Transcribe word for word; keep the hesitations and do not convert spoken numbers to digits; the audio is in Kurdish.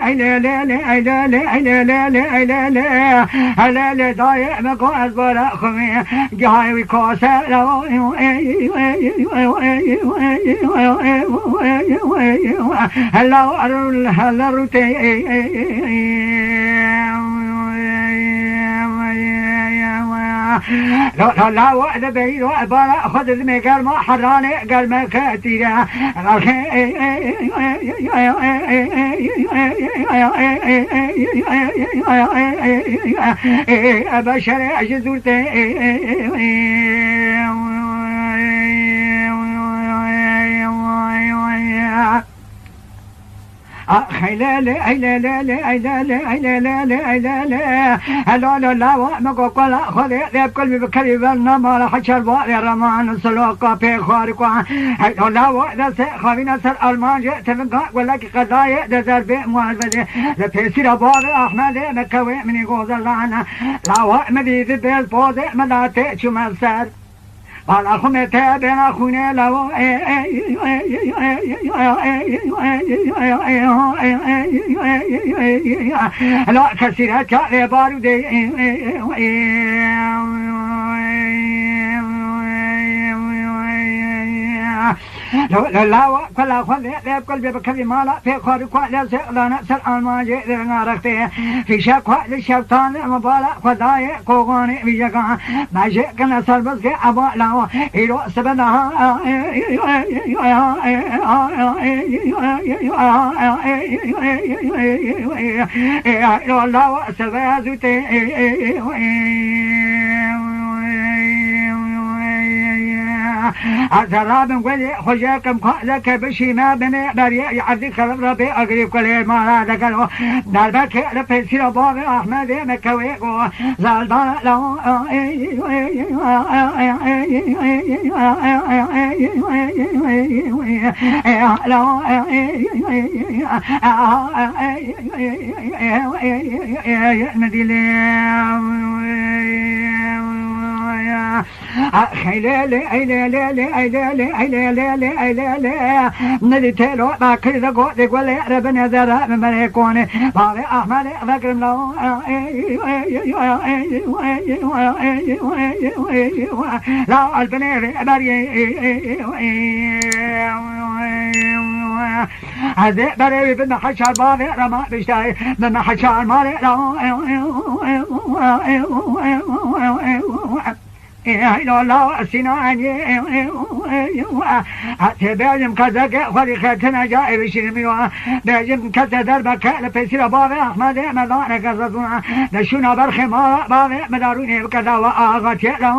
Ey lê lê lê, ey lê lê, ey lê lê lê, ey lê lê. Ey lê lê, dayê me got ez bara xwe me. Gihayê wî kase la. Hela erul, hela rûtê. La, la, la, wa de beyro, bara xwe de dimê germa herranê germe ketîre. Beşerê ji dûr tê. A, xeylele, eylelele, eylele, eylelele, eylele. Helal, helal, wa me gokola, xwedê, dep kul bi kevî ver namala haçar ba ve raman, saloka pê xwarikwa. Helal, helal, wa destê xavîna ser armancê, tevinka, wela ki qedayê, de derbê muhalvede. De pêsîra bavê Ahmedê, me kewê minî gozelana. La wa me dî di bêz pozê, me la tê çûme ser. Bala xwe me te bêna xwînê lawo. La kesîret ya lê barûdê. Lo, lo, lawa, kula xwe lê, lê kul bê bikevî mala, pê xwarî xwe lê zê lane ser armancê lê narextê. Fîşek xwe li şewtan li mibala xwe dayê koxanê vîjeka. Bejê kine ser bizgê eva lawa. Îro sibe daha. Îro lawa sibe zû tê. Ez rabim welê xwe jê kim xwe zeke bişîme binê beriyê erdî xelif re bê agirî kulê mala degelo. Derbekê li pêsîra bavê Ahmedê me kewê go. Zalda la. Medîlê. Xeylele, eylelele, eylele, eylelele, eylele. Nedî telo, bakir de go, de gole, re bine zere, me mere kone. Bavê Ahmedê, vekrim la. La, albine, re, beriye. Ez ê berê wî bime heşar bavê rema biştayê, bime heşar malê ra. Ê, haylo la, sîna enê. Tê bêjim kezeke xwerî xetine ca ê bişînim yo. Bêjim kese derbeke li pêsîra bavê Ahmedê me daneke zezûna. De şûna berxê mala bavê me darûnê bike dawa axa tê ra.